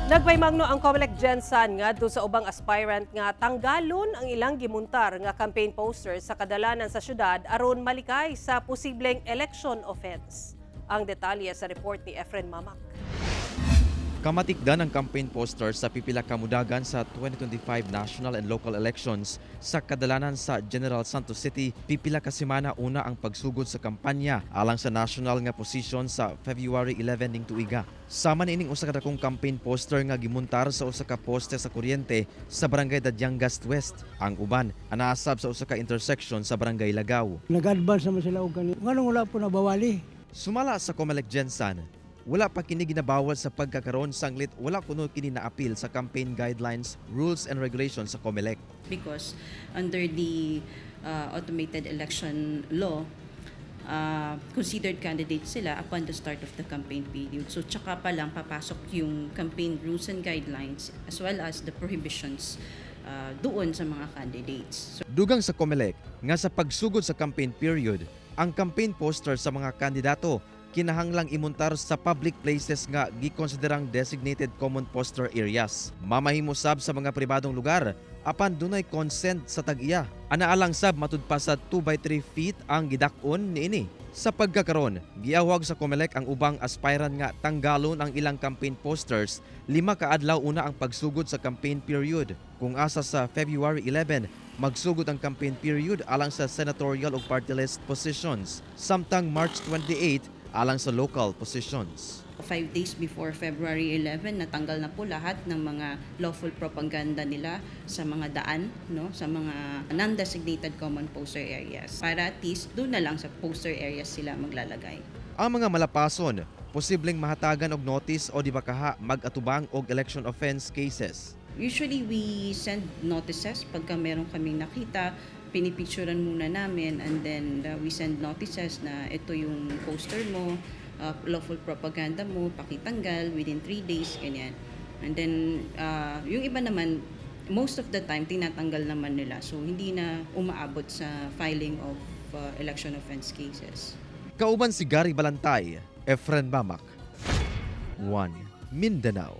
Nagpaymangno ang COMELEC GenSan ngadto sa ubang aspirant nga tanggalon ang ilang gimuntar nga campaign poster sa kadalanan sa syudad aron malikay sa posibleng election offense. Ang detalye sa report ni Efren Mamak. Kamatikdan ang campaign poster sa pipila ka mudagan sa 2025 national and local elections sa kadalanan sa General Santos City, pipila ka semana una ang pagsugod sa kampanya alang sa national nga posisyon sa February 11 ning tuiga. Sama niining usa ka dakong campaign poster nga gimuntar sa usa ka poste sa kuryente sa Barangay Dadiangas West. Ang uban anaasab sa usa ka intersection sa Barangay Lagaw. Nag-advance naman sila og kani. Nganong wala po nabawali? Sumala sa COMELEC GenSan, wala pa kini ginabawal sa pagkakaron sanglit wala kuno kini naapil sa campaign guidelines, rules and regulations sa COMELEC. Because under the automated election law, considered candidates sila upon the start of the campaign period. So tsaka pa lang papasok yung campaign rules and guidelines as well as the prohibitions doon sa mga candidates. So, Dugang sa COMELEC nga sa pagsugod sa campaign period, ang campaign poster sa mga kandidato kinahanglang imuntar sa public places nga gikonsiderang designated common poster areas. Mamahimo sab sa mga pribadong lugar apan dunay consent sa tag-iya. Anaa lang sab matud pa sa 2 by 3 feet ang gidak-on niini. Sa pagkakaron, giawhag sa COMELEC ang ubang aspirant nga tanggalon ang ilang campaign posters 5 ka adlaw una ang pagsugod sa campaign period. Kung asa sa February 11, magsugod ang campaign period alang sa senatorial ug party list positions. Samtang March 28 alang sa local positions. 5 days before February 11, natanggal na po lahat ng mga lawful propaganda nila sa mga daan, no, sa mga non-designated common poster areas. Para at least doon na lang sa poster areas sila maglalagay. Ang mga malapason, posibleng mahatagan og notice o di ba kaha mag-atubang og election offense cases. Usually we send notices pagka meron kaming nakita, pinipicturan muna namin and then we send notices na ito yung poster mo, lawful propaganda mo, pakitanggal within 3 days, ganyan. And then yung iba naman, most of the time, tinatanggal naman nila. So hindi na umaabot sa filing of election offense cases. Kauban si Gary Balantay, Efren Mamak. 1 Mindanao.